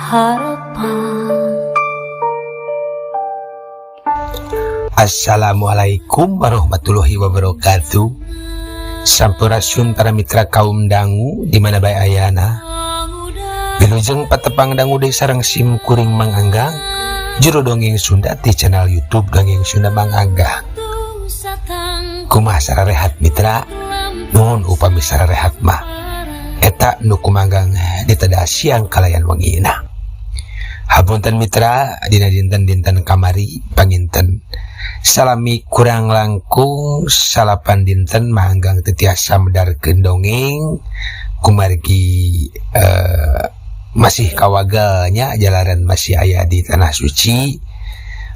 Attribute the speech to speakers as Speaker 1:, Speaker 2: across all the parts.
Speaker 1: Harapan.
Speaker 2: Assalamualaikum warahmatullahi wabarakatuh. Sampurasun para mitra kaum dangu di mana bae ayana. Wilujeng patepang dangu deui sareng sim kuring Mang Anggang, juru dongeng Sunda di channel YouTube Dongeng Sunda Mang Anggang. Kumaha sararehat, mitra? Nuhun upami sararehat mah. Eta nu ku Manggang diteda siang kalayan wengina. Hapunten mitra, dina dinten-dinten kamari panginten salami kurang langkung 9 dinten Manggang teu tiasa medarkeun dongeng kumargi masih kawagelnya jalaran masih aya di tanah suci.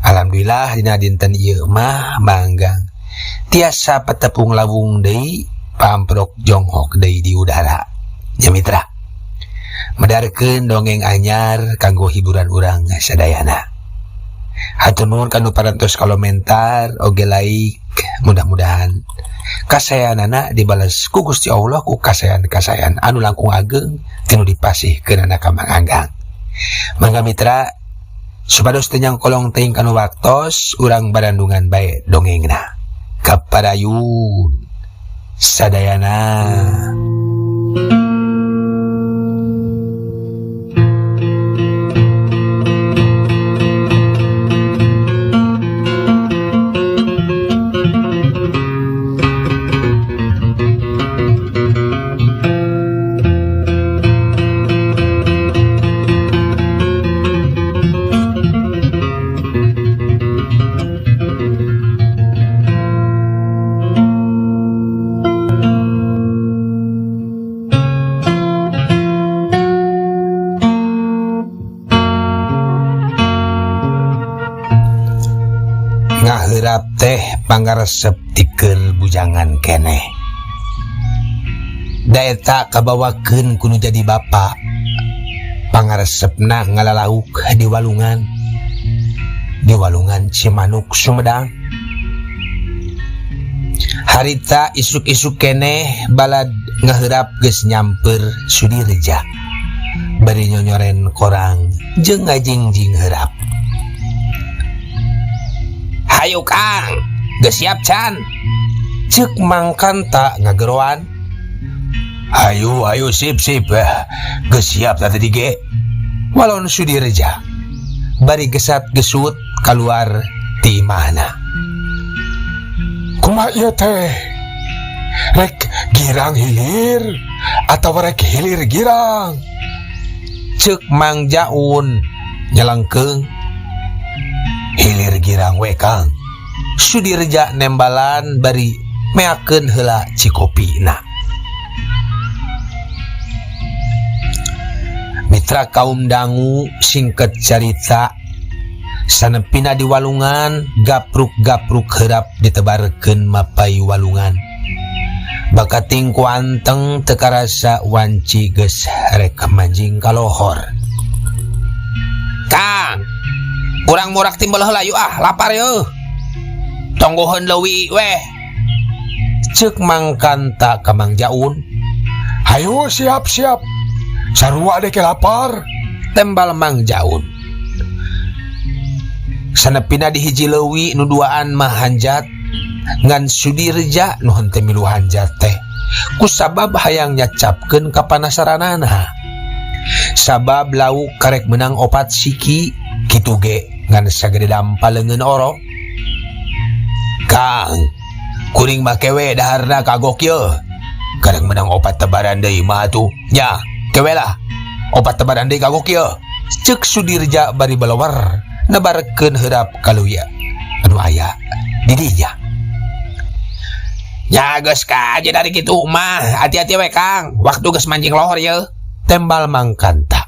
Speaker 2: Alhamdulillah, dina dinten ieu mah Manggang tiasa patepung lawung deui, pamprok jonghok deui di udara ya mitra, medarkeun dongeng anyar kanggo hiburan urang sadayana. Hatur nuhun kanu parantos komentar oge like. Mudah-mudahan kasayanana dibalas ku Gusti Allah ku kasayan-kasayan anu langkung ageng tinu dipasihkeun ka Mang Anggang. Mangga mitra, supados teu nyangkolong teuing kanu waktos, urang barandungan bae dongengna. Kaparayun sadayana. Ngaheurap teh pangaresep ti keur bujangan keneh. Da eta kabawakeun ku nu jadi bapa. Pangaresepna ngalalauk di walungan. Di walungan Cimanuk, Sumedang. Harita isuk-isuk keneh balad ngaheurap geus nyamper Sudirja. Bari nyonyoren korang jeung ngajingjing heurap. "Hayu Kang, geus siap can?" Cek Mang Kanta ngageroan. "Hayu, hayu, sip, sip, geus siap tadi ge," walon Sudirja. Bari gesat gesut keluar ti imahna.
Speaker 3: Kumaha ieu teh? Rek girang hilir atau rek hilir girang?
Speaker 2: Cek Mang Jaun nyelengkeung. "Hilir girang we, Kang," Sudirja nembalan bari meakeun heula cikopina. Mitra kaum dangu, singkat carita, sanepina di walungan gapruk-gapruk heurap ditebarkeun mapay walungan. Bakating ku anteng teu karasa wanci geus rek manjing ka lohor. "Kang, urang murak timbel heula yuk ah, lapar yeuh. Tonggoheun leuwi weh," cek Mang Kanta ka Mang Jaun.
Speaker 3: Hayu, siap siap. Sarua dek lapar.
Speaker 2: Tembal Mang Jaun. Sanepina di hiji leuwi nu duaan mah hanjat, ngan Sudirja nu henteu milu hanjat teh kusabab hayang nyacapkeun kapanasaranana, sabab lauk karek menang 4 siki kitu ge ngan sagede dampa leungeun orok. "Kang, kuring mah kewe daharna kagok ye. Karek menang 4 tebaran deui mah atuh. Nya, kewe lah. 4 tebaran deui kagok ye," cek Sudirja bari balawar nebarkeun heurap ka leuwi anu aya di dinya. "Ya geus kaje dari kitu mah, hati-hati we Kang, waktu geus mancing lohor ye," tembal Mang Kanta.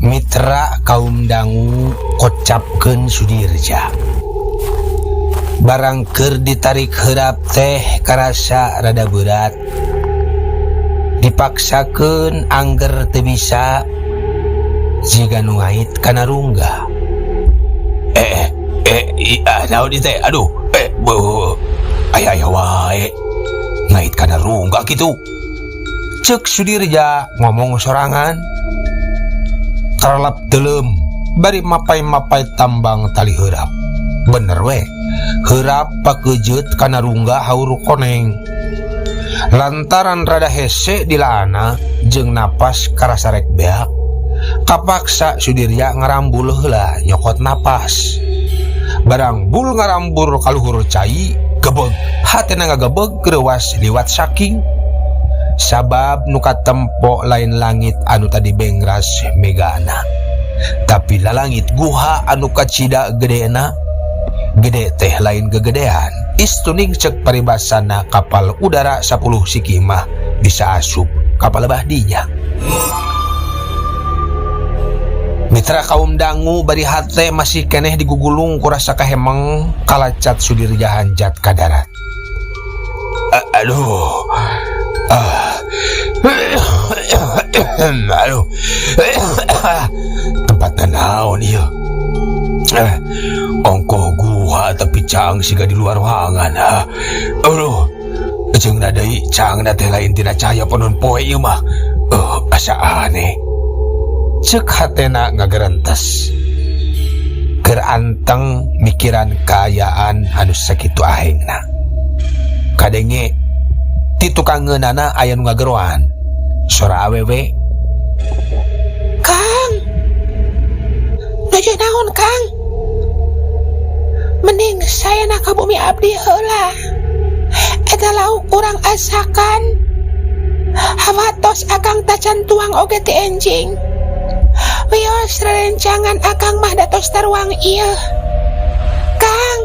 Speaker 2: Mitra kaum dangu, kocapkeun Sudirja. Barang keur ditarik heurap teh karasa rada berat. Dipaksakeun angger teu bisa, jiga nu ngait kana rungga. Eh, eh, Eh, naon ieu teh? Aduh, eh, beuh. Aya aya wae. Ngait kana rungga kitu. Cek Sudirja ngomong sorangan. Karlap teuleum bari mapai-mapai tambang tali heurap. Bener we. Heurap pakejeut kana rungga haur koneng. Lantaran rada hese dilaana jeung napas karasa rek beak. Kapaksa Sudirja ngarambul heula nyokot napas. Barang bul ngarambur kaluhur cai, gebeg hatena ngagebeg reuwas liwat saking. Sabab nu katempo lain langit anu tadi bengras megana, tapi lalangit guha anu kacida gedena. Gede teh lain gegedean. Istuning cek paribasana kapal udara 10 siki mah bisa asup kapal lebah dinya. Mitra kaum dangu, bari hate masih keneh digugulung ku rasa kahemeng, kalacat Sudirja hanjat ka darat. Aduh. Ah. Aduh. Tempat naon ieu? Eh, ongkoh guha tapi caang siga di luar ruangan. Ah. Aduh. Jeung deui caangna teh lain tina cahaya panon poe ieu mah. Asa aneh. Cek hatena ngagerentes. Keur anteng mikiran kaayaan anu sakitu ahengna. Kadenge ti tukangeunana aya nu ngageroan. Sora awewe.
Speaker 1: Kang. Nuju naon, Kang? Mending saya na ka bumi abdi heula. Eta lauk urang asakan. Hawatos akang tacan tuang oge ti enjing. Wios rerencangan akang mah datos taruang ieu. Kang.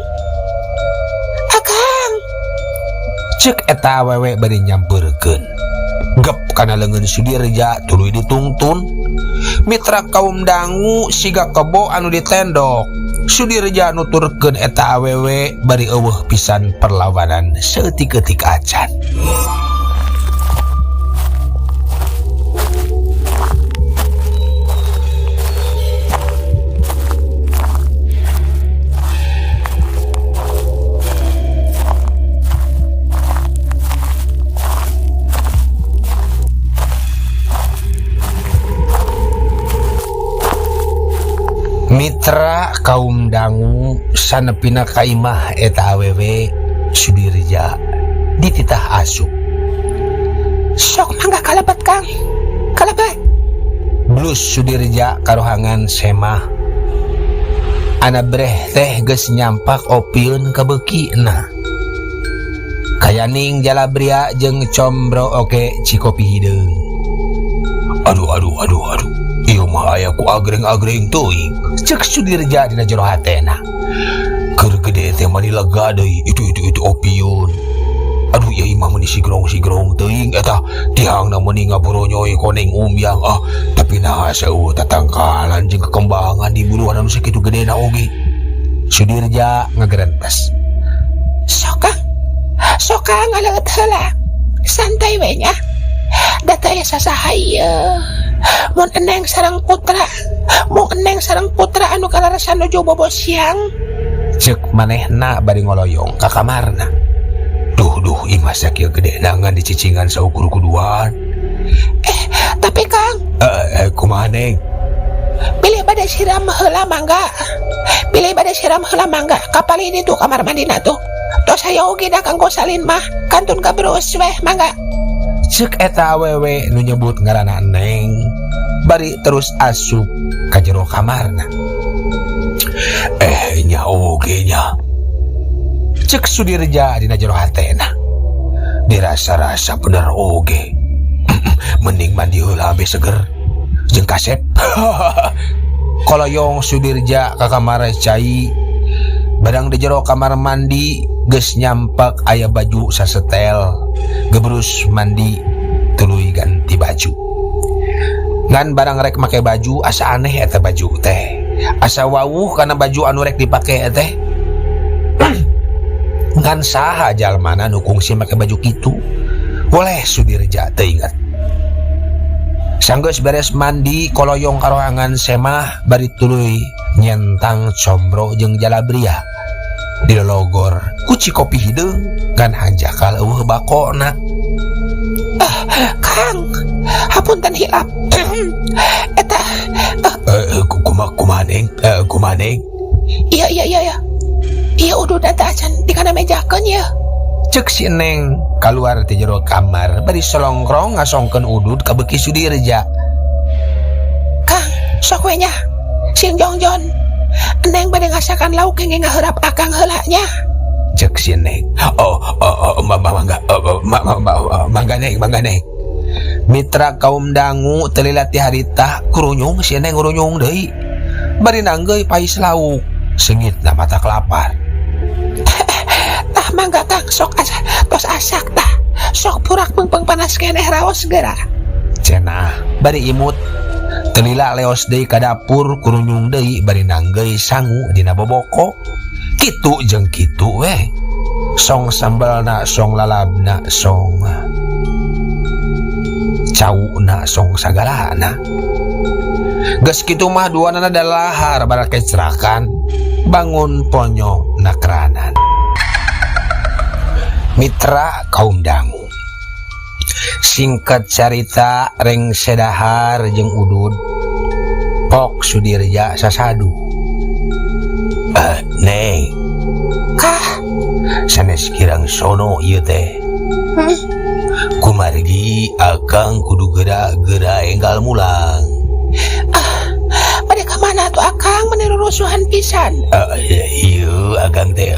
Speaker 1: Akang.
Speaker 2: Cek eta awewe bari nyampeurkeun. Gep kana leungeun Sudirja tuluy ditungtun. Mitra kaum dangu, siga kebo anu ditendok. Sudirja nuturkeun eta awewe bari euweuh pisan perlawanan saeutik-eutik acan. Mitra kaum dangu, sanepina ka imah eta awewe, Sudirja dititah asup.
Speaker 1: Sok mangga kalebet, Kang. Kalebet.
Speaker 2: Blus Sudirja karohangan semah. Anabreh teh geus nyampak opieun ka beukina. Kayaning jalabria jeung combro oge cikopi hideung. Aduh, aduh, aduh, aduh. Ieu mah aya ku agreng-agreng teuing. Cek Sudirja dina jero hatena. Keur gede teh mani lega deui, itu itu itu opieun. Aduh, ieu imah meuni sigrong-sigrong teuing eta tiangna meuni ngaboronyoy koneng umyang, ah, tapi naha seueuh tatangkalan jeung kekembangan di buruan anu sakitu gedena oge. Sudirja ngagerentes.
Speaker 1: Sok, Kang. Sok, Kang, ngaleueut heula. Santai we nya. Da teu aya sasaha ieu. Mun eneng sareng putra, mun eneng sareng putra anu kaleresan nuju bobo siang.
Speaker 2: Cek manehna bari ngoloyong ka kamarna. Duh, duh, imah sakieu gedena ngan dicicingan saukur kuduan.
Speaker 1: Eh, tapi Kang.
Speaker 2: Eh, eh, kumaha, Neng?
Speaker 1: Bilih bade siram heula mangga. Bilih bade siram heula mangga. Kapal ini tuh kamar mandina tuh. Tos aya oge da kanggo salin mah. Kantun kabrus weh mangga.
Speaker 2: Cek eta awewe nu nyebut ngaranna Neng bari terus asup ka jero kamarna. Eh, nya oge nya. Cek Sudirja dina jero hatena. Dirasa-rasa bener oge. Mending mandi heula be seger. Jeung kasep. Koloyong Sudirja ka kamar cai. Barang di jero kamar mandi geus nyampak aya baju sasetel. Gebrus mandi tuluy ganti baju. Ngan barang rek make baju asa aneh eta baju teh. Asa wawuh kana baju anu rek dipake teh. Ngan saha jalmana nu kungsi make baju kitu? Boleh Sudirja teu inget. Sanggeus beres mandi koloyong karohangan semah bari tuluy Nyentang combro jeung jalabria dilologor ku cikopi hideung ngan hanjakal eueuh bakona.
Speaker 1: Ah, Kang, hapunten hilap. Eta
Speaker 3: Kumaha kumaha Neng? Kumaha Neng?
Speaker 1: Iya iya iya iya. Iya udud eta acan dikana mejakeun ya.
Speaker 2: Cek si Neng kaluar ti jero kamar bari solongkrong ngasongkeun udud ka beuki Sudirja.
Speaker 1: Kang, sok we nya. Sing jongjon. Neng bade ngasakan lauk kenging ngaheurap akang heula nya.
Speaker 2: Cek si Neng.
Speaker 3: Oh, oh, oh, mangga, oh, mangga Neng, mangga Neng.
Speaker 2: Mitra kaum dangu teu lila ti harita kurunyung si Neng ngurunyung deui. Bari nanggeuy pais lauk, seungitna mata kelapar.
Speaker 1: Tah mangga Kang, sok asa, tos asak tah. Sok purak meungpeung panas keneh raos geura.
Speaker 2: Cenah bari imut. Teu lila leos deui ka dapur kurunyung deui bari nanggeuy sangu dina boboko. Kitu jeung kitu we. Song sambalna, song lalabna, song cauna, song sagalana. Geus kitu mah duanana dalahar barakecrakan, bangun ponyo nakranan. Mitra kaum dangu. Singkat carita rengse dahar jeung udud. Pok Sudirja sasadu.
Speaker 3: Neng.
Speaker 1: Kah?
Speaker 3: Sanes kirang sono ieu teh. Kumargi akang kudu geura-geura enggal mulang.
Speaker 1: Ah, bade ka mana tuh akang meni rurusuhan pisan?
Speaker 3: Ieu akang teh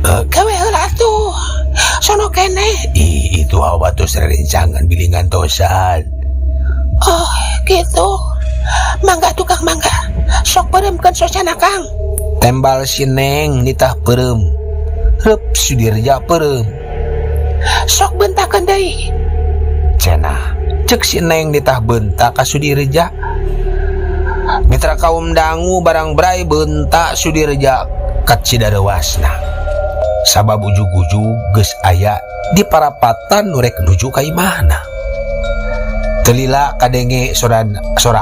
Speaker 1: Gawe heula atuh. Sono keneh.
Speaker 3: Ih, itu hawa tos rerencangan bilih ngantosan.
Speaker 1: Oh, gitu. Mangga tukang mangga. Sok peureumkeun socana Kang.
Speaker 2: Tembal si Neng nitah peureum. Reup Sudirja peureum.
Speaker 1: Sok bentakeun deui.
Speaker 2: Cenah cek si Neng nitah bentak ka Sudirja. Mitra kaum dangu barang brai bentak Sudirja ka Cidarewasna. Sabab ujug-ujug geus aya di parapatan nu rek nuju ka imahna. Teu lila kadenge sora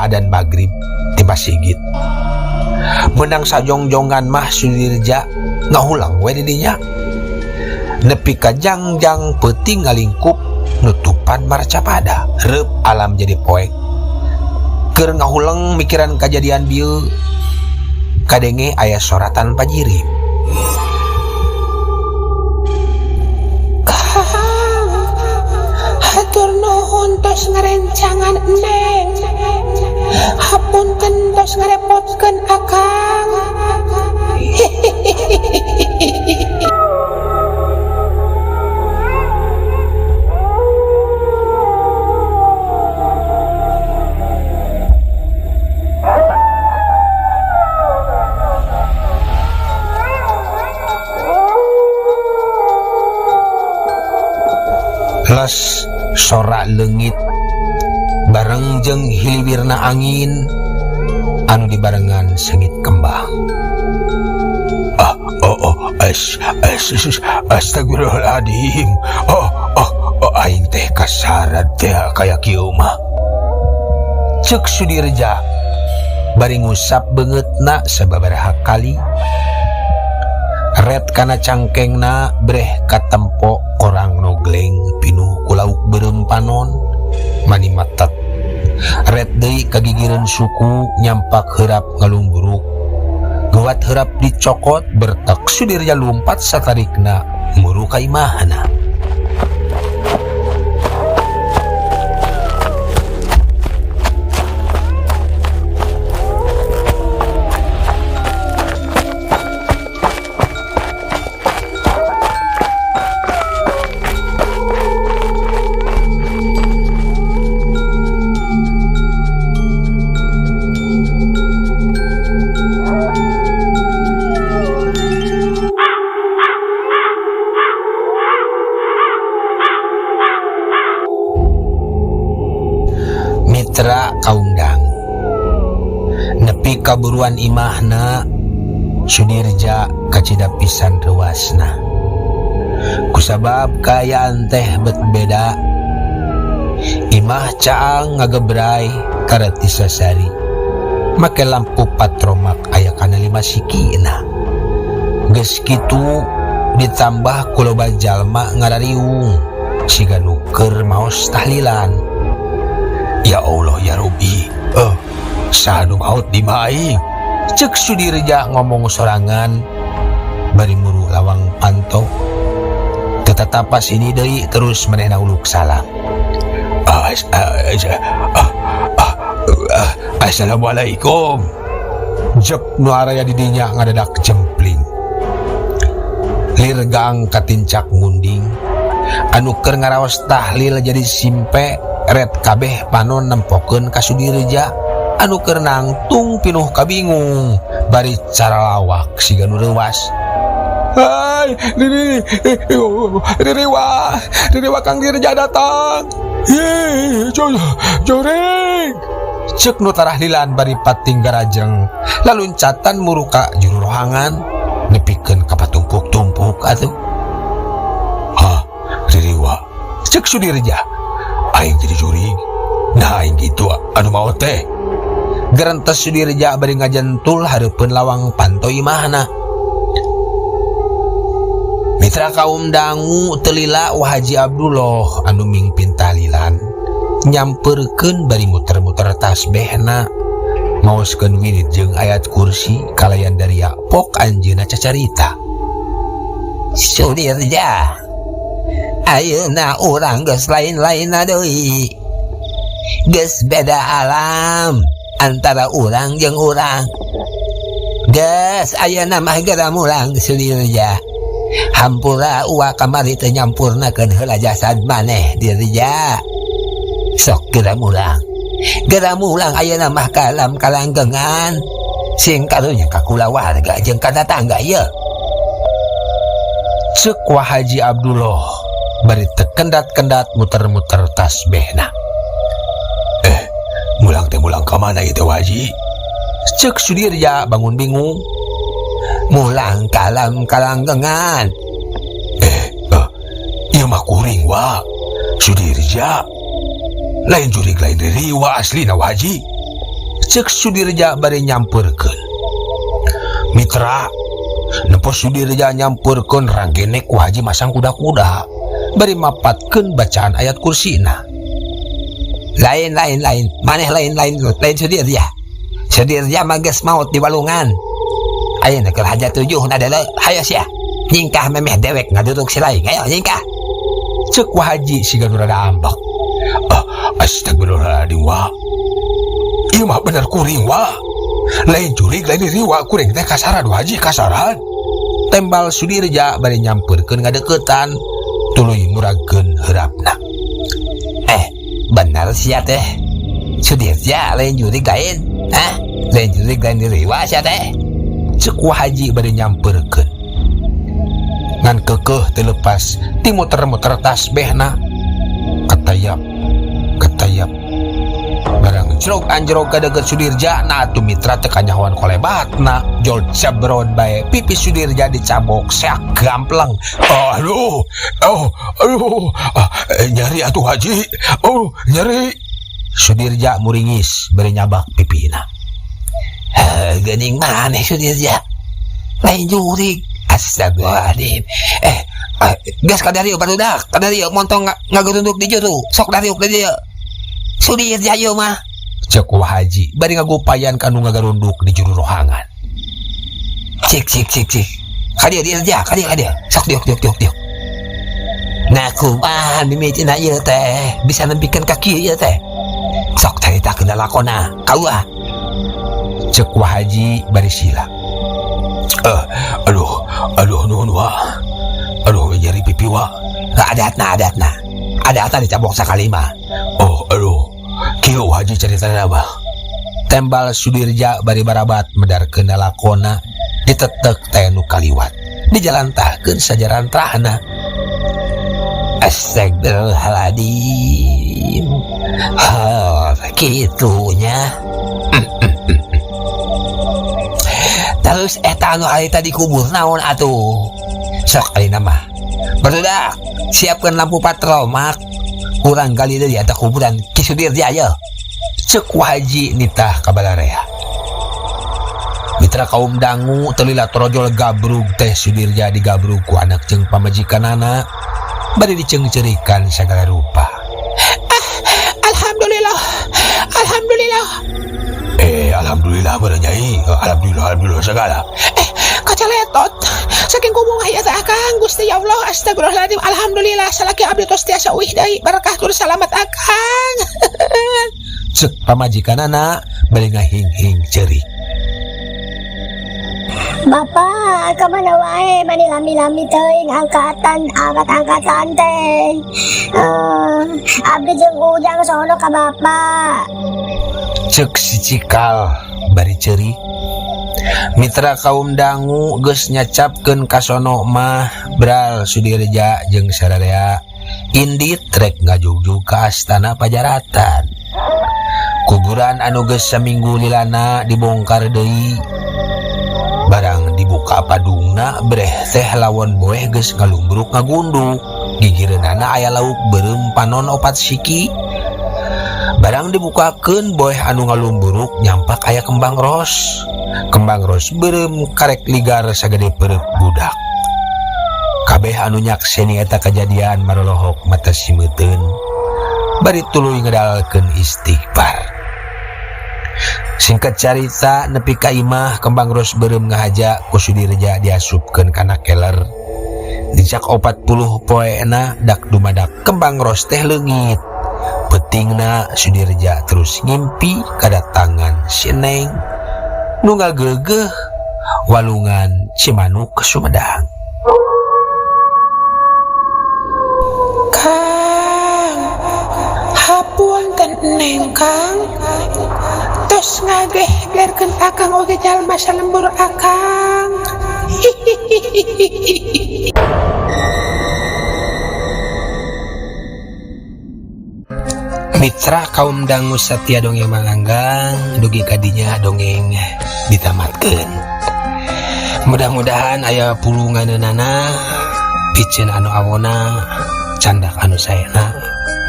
Speaker 2: adan magrib ti masigit. Menang sajongjongan mah Sudirja ngahulang we di dinya. Nepi ka jangjang peuting ngalingkup nutupan marcapada. Reup alam jadi poek. Keur ngahuleng mikiran kajadian bieu, kadenge aya soratan pajirim.
Speaker 1: Kang, hatur nuhun tos ngarencangan Neng. Hapunten tos ngarepotkeun akang.
Speaker 2: Les sora leungit bareng jeung hiliwirna angin anu dibarengan sengit kembang.
Speaker 3: Ah, oh, oh, es, es, es, es, astagfirullahaladzim. Oh, oh, oh, aing teh kasarat teh kaya kieu mah.
Speaker 2: Cek Sudirja bari ngusap beungeutna sababaraha kali. Ret kana cangkengna breh katempo korang nogleng pinuh ku lauk beureum panon mani matet. Ret deui kagigireun suku nyampak heurap ngalumburuk. Geuwat heurap dicokot bertek Sudirja lumpat satarikna muru ka imahna. Mitra kaum dangu nepi kaburuan imahna Sudirja kacida pisan reuasna kusabab kaayaan teh bet beda imah caang ngagebrai kareti sasari Make lampu patromak aya kana 5 sikina. Geus kitu ditambah ku loba jalma ngarariung siga nu keur maos tahlilan.
Speaker 3: Ya Allah ya Rabbi, saha nu maot di imah aing?
Speaker 2: Cek Sudirja ngomong sorangan bari muru lawang panto. Tetatapas ini deui terus manehna uluk salam.
Speaker 3: Assalamualaikum.
Speaker 2: Jep nu araya di dinya ngadadak jempling. Lir gang katincak ngunding. Anu keur ngaraos tahlil jadi simpe ret kabeh panon nempokeun ka Sudirja. Anu keur nangtung pinuh kabingung bari cara lawak siga nu reuwas.
Speaker 3: Hai, Riri, Ririwa, Ririwa Kang Dirja datang. Ih, joring.
Speaker 2: Cek nu tarahlilan bari pating garajeng laluncatan muruka juru rohangan nepikeun ka patumpuk-tumpuk atuh.
Speaker 3: Hah, Ririwa.
Speaker 2: Cek Sudirja.
Speaker 3: Aing jadi jurig. Nah, aing gitu anu maot teh.
Speaker 2: Gerentes Sudirja bari ngajentul hareupeun lawang panto imahna. Mitra kaum dangu telila Wa Haji Abdullah anu mingpin tahlilan nyamperkeun bari muter-muter tasbehna maoskeun wirid jeung ayat kursi kalayan daria pok anjeunna cacarita.
Speaker 1: Sudirja, ayeuna urang geus lain-lainna deui. Geus beda alam antara urang jeung urang. Geus ayeuna mah geura mulang Sudirja. Hampura uwa kamari teu nyampurnakeun heula jasad maneh Dirja. Sok geura mulang. Geura mulang ayeuna mah ka alam kalanggengan. Sing karunya ka kulawarga jeung ka tatangga ieu.
Speaker 2: Ceuk Wa Haji Abdullah bari tekendat-kendat muter-muter tasbehna.
Speaker 3: Mulang teh mulang ka mana ieu teh Wa Haji?
Speaker 2: Ceuk Sudirja bangun bingung.
Speaker 1: Mulang ka alam kalanggengan.
Speaker 3: Ieu mah kuring wa. Sudirja. Lain jurig lain ririwa aslina Wa Haji.
Speaker 2: Ceuk Sudirja bari nyamperkeun. Mitra, nempo Sudirja nyamperkeun ranggenek ku Haji masang kuda-kuda bari mapatkeun bacaan ayat kursina.
Speaker 1: Lain, lain, lain. Maneh lain, lain, lain Sudirja. Sudirja mah geus maot di walungan. Ayeuna keur hajat 7 na deuleu. Hayo sia. Nyingkah memeh dewek ngaduruk si lain. Ayo nyingkah.
Speaker 2: Ceuk Wa Haji siga nu rada ambek.
Speaker 3: Astagfirullahaladzim wa. Ieu mah bener kuring wa. Lain jurig lain riwa kuring teh kasaran Wa Haji kasaran.
Speaker 2: Tembal Sudirja bari nyamperkeun ngadeukeutan tuluy muragkeun heurapna.
Speaker 1: Bener sia teh. Sudirja lain jurig lain. Hah? Lain jurig lain riwa sia teh.
Speaker 2: Ceuk Wa Haji bari nyamperkeun. Ngan kekeh teu lepas ti muter-muter tasbehna. Ketayap, ketayap. Barang jrog anjrog ka deukeut Sudirja, nah atuh mitra teu kanyahoan kolebatna. Jol jebrod bae pipi Sudirja dicabok seak gamplang.
Speaker 3: Aduh, oh, aduh, nyeri atuh Haji. Oh, nyeri.
Speaker 2: Sudirja muringis bari nyabak pipina.
Speaker 1: Heh, geuning maneh Sudirja. Lain jurig. Astagfirullahaladzim. Geus ka darieu barudak, ka darieu montong ngagerunduk di juru. Sok darieu ka dieu. Sudirja ieu mah.
Speaker 2: Ceuk Wa Haji bari ngagupayan ka nu ngagarunduk di juru rohangan.
Speaker 1: Cik cik cik cik. Ka dieu Dirja, ka dieu ka dieu. Sok diuk diuk diuk diuk. Nah kumaha mimitina ieu teh bisa nempikeun ka kieu ieu teh. Sok caritakeun lalakona, kauah.
Speaker 2: Ceuk Wa Haji bari sila.
Speaker 3: Aduh, aduh nuhun wa. Aduh nyeri pipi wa.
Speaker 1: Lah adatna, adatna. Adatna dicabok sakali mah.
Speaker 3: Oh, aduh. Kieu Wa Haji caritana mah.
Speaker 2: Tembal Sudirja bari barabat medarkeun lalakona ditetek teh nu kaliwat. Dijalantahkeun sajarantrahna.
Speaker 1: Astagfirullahaladzim. Ha, kitunya. Terus eta anu harita dikubur naon atuh? Sok ayeuna mah. Barudak, siapkeun lampu patromak. Urang gali deui eta kuburan Ki Sudirja ye.
Speaker 2: Ceuk Wa Haji nitah ka balarea. Mitra kaum dangu, teu lila torojol gabrug teh Sudirja digabrug ku anak jeung pamajikanana bari diceungceurikan sagala rupa.
Speaker 1: Alhamdulillah, alhamdulillah.
Speaker 3: Eh, alhamdulillah bener, Nyai. Alhamdulillah, alhamdulillah segala.
Speaker 1: Eh, kacaletot saking bungah ya teh, Akang. Gusti ya Allah, astagfirullahaladzim, alhamdulillah salaki abdi tos tiasa uih deui, berkah tur salamat Akang.
Speaker 2: Cek pamajikanana bari ngahing-hing ceurik.
Speaker 4: Bapak, kemana wae, mani lami-lami teuing angkatan, angkat-angkatan teh. Eh, abdi jeung Ujang sono ka bapak.
Speaker 2: Cek si Cikal bari ceurik. Mitra kaum dangu, geus nyacapkeun kasono mah Bral Sudirja jeung sararea indit rek ngajugjug ka astana Pajaratan. Kuburan anu geus saminggu lilana dibongkar deui. Barang dibuka padungna, breh teh lawon boeh geus ngalumbruk ngagunduk. Gigireunana aya lauk beureum panon opat siki. Barang dibukakeun boeh anu ngalumburuk, nyampak aya kembang ros. Kembang ros beureum karek ligar sagede perep budak. Kabeh anu nyakseni eta kejadian marolohok mata simeuteun bari tuluy ngedalkeun istighfar. Singkat carita, nepi ka imah kembang ros beureum ngahaja ku Sudirja diasupkeun kana keler. Dijak 40 poena dak dumadak kembang ros teh leungit. Peutingna Sudirja terus ngimpi kadatangan si Neng nu ngagegeh walungan Cimanuk Sumedang.
Speaker 1: Kang, hapunten Neng. Kang tos ngagegerkeun Akang oge jalma salembur Akang. Hihihihi.
Speaker 2: Mitra kaum dangu satia dongeng Manganggang, dugi kadinya dongeng ditamatkeun. Mudah-mudahan aya pulunganeunana, piceun anu awona, candak anu saena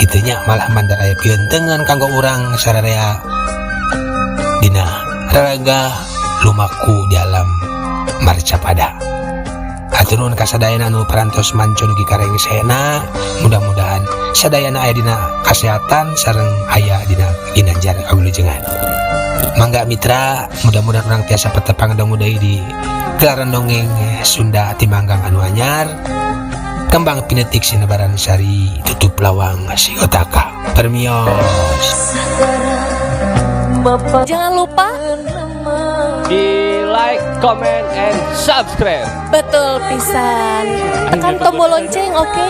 Speaker 2: kitu nya, malah mandar aya pieunteuneun kanggo urang sararea dina raraga lumaku di alam marcapada. Hatur nuhun ka sadayana anu parantos manco dugi ka rengsena. Mudah-mudahan sadayana aya dina kasehatan sareng aya dina ginanjar kawilujengan. Mangga mitra, mudah-mudahan urang tiasa patepang dangu deui di gelaran dongeng Sunda ti Manggang anu anyar. Kembang pinetik sinebaran sari, tutup lawang si otaka. Permios.
Speaker 5: Jangan lupa
Speaker 6: di like, comment, and subscribe.
Speaker 5: Betul pisan. Tekan tombol lonceng, oke.